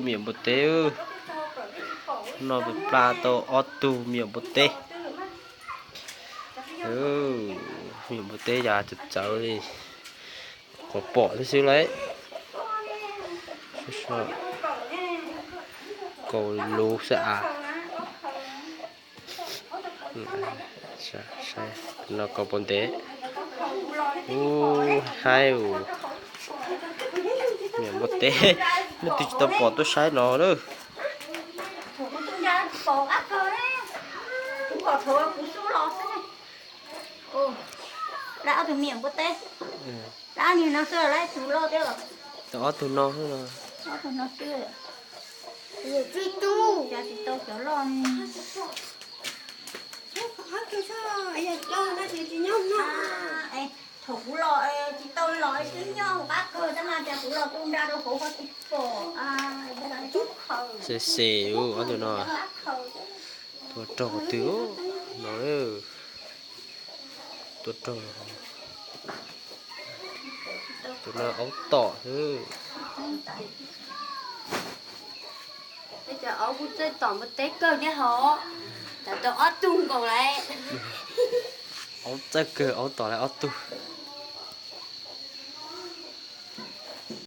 Me nyuam npua teb, noj plas tau ob tug me nyuam npua teb. Me nyuam npua teb yog txawv txawv li, qhuav pom thiab xwb lauj. Kaus lus xwb as. No kaus pov ntev. Ub, haib us. Me nyuam npua teb, leej twg tsis tau pom tuaj saib no lawm. Lawv ob tug me nyuam npua teb, lawv ob niag no xwb, lawv tus loj thiab. Ob tug no xwb no. Ob tug no xwb. Tsis tau cov loj. Thaum kuv los tsis tau los twb nyob hauv qab kawg tab mas cas kuv los tu nra rau hauv ho tsis pom. Xes xes, ob tug no. Tua raug qhov twg no. Tua raug. Tus no aub tom xwb. Cov aub kuj txawj tom npua teb kawg thiab hos. Cov tau ob tug nkaus lawm. Aub txawj kawg, aub tom lawm ob tug.